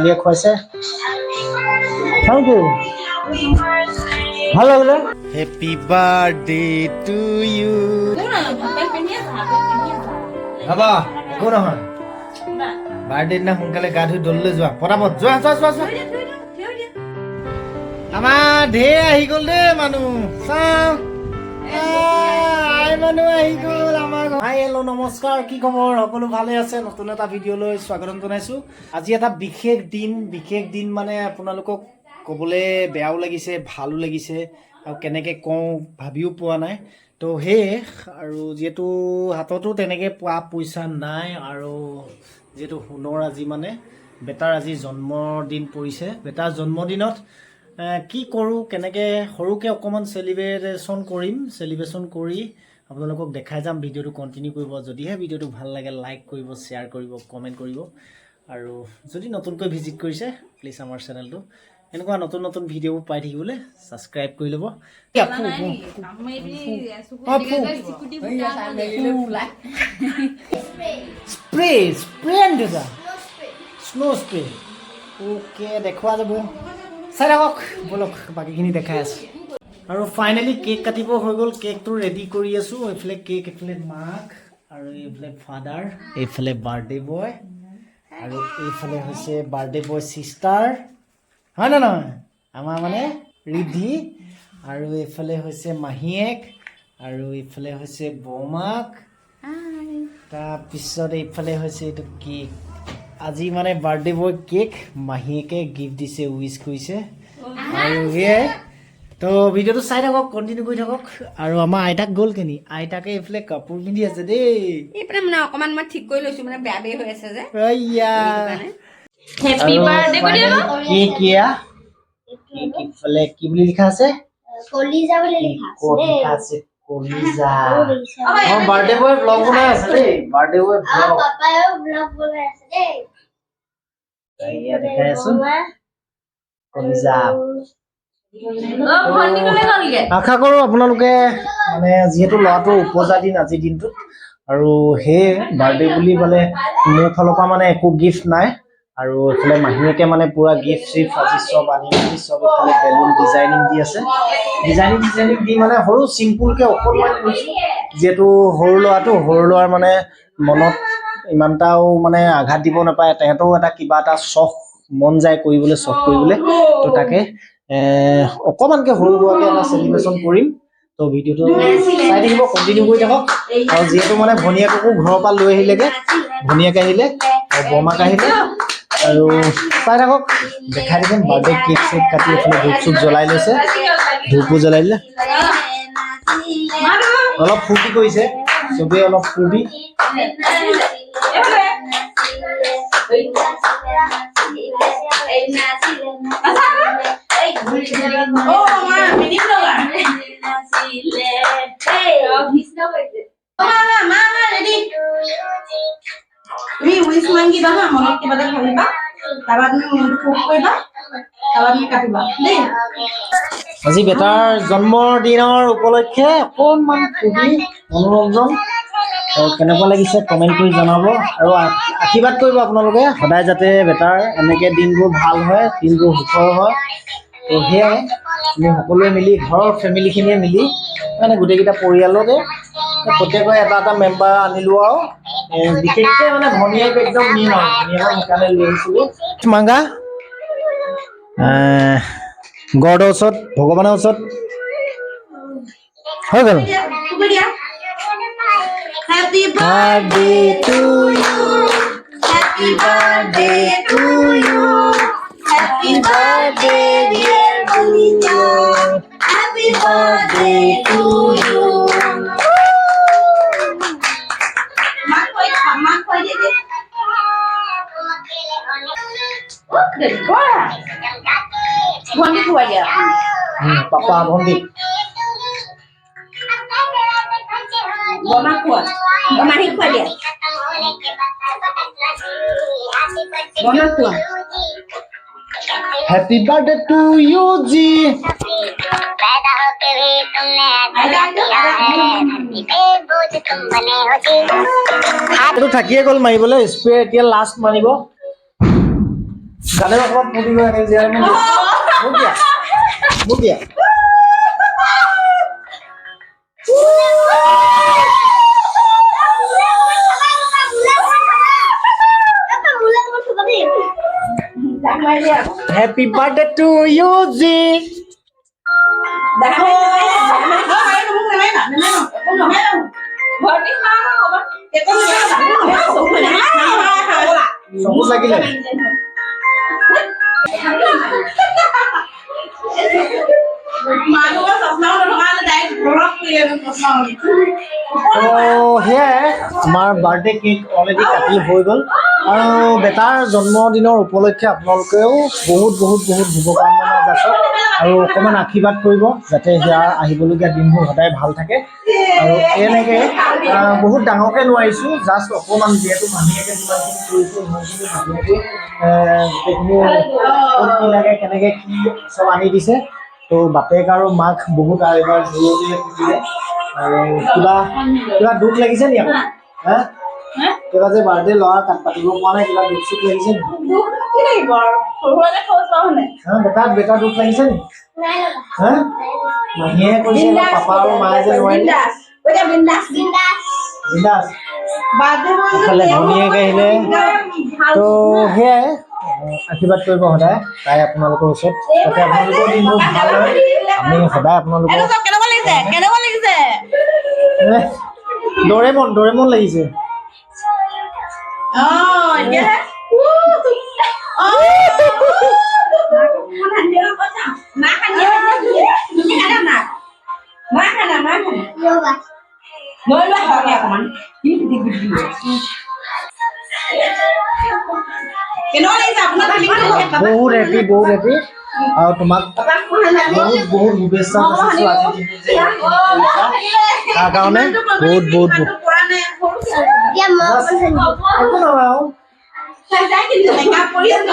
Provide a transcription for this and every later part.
দিয়ে খুৱাইছে। Thank U. ভাল লাগিলে। Happy birthday to you. হ'ব, একো নহয়। বাৰ্থডে দিনা সোনকালে গা ধুই দৌললৈ যোৱা, পটাপট যোৱা, যোৱা, যোৱা, যোৱা। আমাৰ ঢেৰ আহি গ'ল দেই মানুহ। চাওঁ, আই মানুহ আহি গ'ল আমাৰ ঘৰ। হাই, হেল্ল', নমস্কাৰ, কি খবৰ? সকলো ভালে আছে? নতুন এটা ভিডিঅ'লৈ স্বাগতম জনাইছোঁ। আজি এটা বিশেষ দিন। বিশেষ দিন মানে আপোনালোকক ক'বলৈ বেয়াও লাগিছে, ভালো লাগিছে আৰু কেনেকৈ কওঁ ভাবিও পোৱা নাই। তো সেয়ে আৰু যিহেতু হাততো তেনেকৈ পোৱা পইচা নাই আৰু যিহেতু সোণৰ আজি মানে বেটাৰ আজি জন্মদিন পৰিছে, বেটাৰ জন্মদিনত কি কৰোঁ, কেনেকৈ সৰুকৈ অকণমান চেলিব্ৰেশ্যন কৰিম, চেলিব্ৰেশ্যন কৰি আপোনালোকক দেখাই যাম। ভিডিঅ'টো কণ্টিনিউ কৰিব। যদিহে ভিডিঅ'টো ভাল লাগে, লাইক কৰিব, শ্বেয়াৰ কৰিব, কমেণ্ট কৰিব আৰু যদি নতুনকৈ ভিজিট কৰিছে, প্লিজ আমাৰ চেনেলটো এনেকুৱা নতুন নতুন ভিডিঅ'বোৰ পাই থাকিবলৈ ছাবস্ক্ৰাইব কৰি ল'ব। ফু, ফু, অঁ, ফু। স্প্ৰে, স্প্ৰে আনি থৈছা? স্ন' স্প্ৰে, অ'কে, দেখুওৱা যাব। চাই থাকক। ব'লক, বাকীখিনি দেখাই আছোঁ। আৰু ফাইনেলি কেক কাটিব হৈ গ'ল। কেকটো ৰেডি কৰি আছোঁ। এইফালে কেক, এইফালে মাক আৰু এইফালে ফাদাৰ, এইফালে বাৰ্থডে বয় আৰু এইফালে হৈছে বাৰ্থডে বয় ছিষ্টাৰ, হয় নে নহয়? আমাৰ মানে ৰিদ্ধি। আৰু এইফালে হৈছে মাহীয়েক আৰু এইফালে হৈছে বৌমাক। তাৰপিছত এইফালে হৈছে এইটো কেক। আজি মানে বাৰ্থডে বয় কেক মাহীয়েকে গিফ্ট দিছে, উইচ কৰিছে আৰু সেয়াই। তো ভিডিঅ'টো চাই থাকক, কণ্টিনিউ কৰি থাকক। আৰু আমাৰ আইতাক গ'ল কেনি? আইতাকে এইফালে কাপোৰ পিন্ধি আছে দেই। এইপিনে মানে অকমান মই ঠিক কৰি লৈছো, মানে বেয়া বেয়া হৈ আছে যে। আইয়া। হেপী বাৰ্থডে কৰি কেক এয়া। কেক ইফালে কি বুলি লিখা আছে? কলিজা বুলি লিখা আছে। ক'ত দেই। লিখা আছে? কলিজা। অ, বাৰ্থডে বয় ব্লগ বনাই আছে দেই, বাৰ্থডে বয় আৰু ব্লগ। পাপায়ো ব্লগ বনাই আছে দেই। এয়া দেখাই আছো কলিজা। ভণ্টি কলে গ'লগে। আশা কৰোঁ আপোনালোকে মানে যিহেতু ল'ৰাটোৰ উপজা দিন আজিৰ দিনটোত আৰু সেয়ে বাৰ্থডে বুলি ক'লে মোৰ ফালৰ পৰা মানে একো গিফ্ট নাই। আৰু এইফালে মাহীয়েকে মানে পুৰা গিফ্ট চিফ্ট আজি চব আনি মেলি চব এইফালে বেলুন ডিজাইনিং দি আছে। ডিজাইনিং চিজাইনিং দি মানে সৰু চিম্পুলকে অকণমান কৰিছোঁ, যিহেতু সৰু ল'ৰাটো, সৰু ল'ৰাৰ মানে মনত ইমানটাও মানে আঘাত দিব নাপায়। তেহেঁতৰো এটা কিবা এটা চখ মন যায় কৰিবলৈ, চখ কৰিবলৈ। তো তাকে অকণমানকে সৰু সুৰাকে এটা চেলিব্ৰেশ্যন কৰিম। তো ভিডিঅ'টো চাই থাকিব, কণ্টিনিউ কৰি থাকক। আৰু যিহেতু মানে ভনীয়েককো ঘৰৰ পৰা লৈ আহিলেগে, ভনীয়েক আহিলে আৰু বৰমাক আহিলে। আৰু চাই থাকক, দেখাই থাকিম। বাৰ্থডে কেক চেক কাটি এইফালে ধূপ চুপ জ্বলাই লৈছে, ধূপো জ্বলাই দিলে। অলপ ফূৰ্তি কৰিছে চবেই, অলপ ফূৰ্তি। অ মা, মিনি ব্লগাৰ। অ মা, মা, মা, ৰেডি। তুমি উইচ মাগিবা হা, মনত কিবা এটা ভাবিবা, তাৰপৰা তুমি মনটো সুখ কৰিবা, তাৰপৰা তুমি কাটিবা দেই। আজি বেটাৰ জন্মদিনৰ উপলক্ষে অকণমান ফূৰ্তি, মনোৰঞ্জন। আৰু কেনেকুৱা লাগিছে কমেণ্ট কৰি জনাব আৰু আশীৰ্বাদ কৰিব আপোনালোকে সদায়, যাতে বেটাৰ এনেকে দিনবোৰ ভাল হয়, দিনবোৰ সুখৰ হয়। তো সেয়াই, আমি সকলোৱে মিলি, ঘৰৰ ফেমিলিখিনিয়ে মিলি, মানে গোটেইকেইটা পৰিয়ালতে প্ৰত্যেকৰে এটা এটা মেম্বাৰ আনিলোঁ। আৰু বিশেষকৈ মানে ভনীয়েক একদম মেইন আৰু ভনীয়েকক সেইকাৰণে লৈ আহিছিলোঁ। মাংগা গডৰ ওচৰত, ভগৱানৰ ওচৰত হৈ গ'ল। তুমি দিয়া। Happy birthday to you, happy birthday to you, happy birthday dear Kalija, happy birthday to you. মাক খুৱাই, মাক খুৱাই দিয়ে দে। অ, কৰা। ভণ্টি খুৱাই দিয়া। পাপা, ভণ্টি। বৰমাক খোৱা, অ মাহীক খুৱাই দিয়া। বৰমাক খোৱা। Happy birthday to you G. पैदा होके भी तुमने ऐसा किया है, धरती पे बोझ तुम बने हो जी। এইটো থাকিয়ে গ'ল মাৰিবলৈ। স্প্ৰে এতিয়া লাষ্ট মাৰিব। গালে অকণমান পুৰি গৈ এনেকে জীয়াই মোক দিয়া। মোক দিয়া, মোক দিয়া। Happy birthday to you G. চকুত লাগিলে। মানুহৰ চশমাও নথকা হ'লে ডাইৰেক্ট ঘৰত চশমা। তো সেয়াই, আমাৰ বাৰ্থডে কেক অলৰেডি কাটি হৈ গ'ল আৰু বেটাৰ জন্মদিনৰ উপলক্ষে আপোনালোকেও বহুত বহুত বহুত শুভকামনা যাচক আৰু অকণমান আশীৰ্বাদ কৰিব, যাতে সেয়া আহিবলগীয়া দিনবোৰ সদায় ভাল থাকে। আৰু এনেকৈ বহুত ডাঙৰকৈ নোৱাৰিছোঁ, জাষ্ট অকণমান, যিহেতু মাহীয়েকে যিমানখিনি কৰিছোঁ সিমানখিনি মাহীয়েকে গোটেইখিনি ক'ত কি লাগে, কেনেকৈ কি চব আনি দিছে। তো বাপেক আৰু মাক বহুত আৰু এবাৰ জোৰতে দিলে। আৰু কিবা কিবা দুখ লাগিছে নি আকৌ? হা, কিবা যে বাৰ্থডে ল'ৰা তাত পাতিব পৰা নাই, কিবা দুখ চুখ লাগিছে নি? দুখ কি লাগিব আৰু, সৰু সুৰাকে খৰচ পাওঁ নে? হা বেটা, বেটা, দুখ লাগিছে নি? হা, মাহীয়ে কৈছে, পাপা আৰু মায়ে যে নোৱাৰিলে। বিন্দাছ। বিন্দাছ। ইফালে ভনীয়েক আহিলে। তো সেয়াই, আশীৰ্বাদ কৰিব সদায় তাই আপোনালোকৰ ওচৰত, যাতে আপোনালোকৰ দিনবোৰ ভাল হয়। আমি সদায় আপোনালোকৰ এইটো চাওক, কেনেকুৱা লাগিছে, কেনেকুৱা লাগিছে? ডৰেমন, ডৰেমন লাগিছে। অ এতিয়াহে। না তুমি খানা, না মা খানা, মা খানা লৈ লোৱা সৰহকে অকণমান। কেনেকুৱা লাগিছে আপোনাৰ ফিলিংটো? বহুত হেপী, বহুত হেপী। আৰু তোমাক বহুত বহুত শুভেচ্ছা যাচিছো আজি দিনটো যে তাৰ কাৰণে বহুত বহুত বহুত। পৰা নাই। একো নহয় আৰু। মেকআপ কৰি আছে।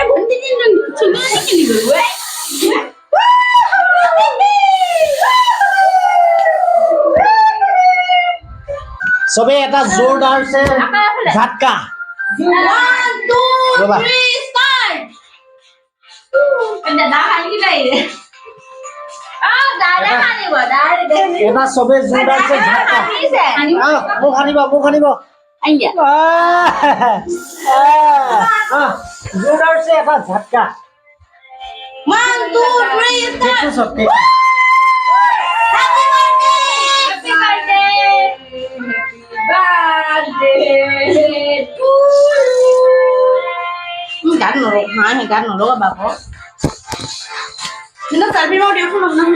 ভণ্টি। চবে এটা जोरदार से झटका। One, two, ৰ'বা। three, start! দাদা খালি। দাদা খালিব দাদা। এটা চবে जोरदार से झटका। আহ, মোক সানিব, মোক সানিব। আহ, আহ, আহ, जोरदार से এটা ঝটকা। One, two, three, start! কেকটো চব, কেকটো। Happy birthday! Happy birthday! Birthday to you! গান নলগ, নাই গান নলগাবা আকৌ। কিন্তু চেলফি মাৰো দিয়কচোন আপোনাৰ।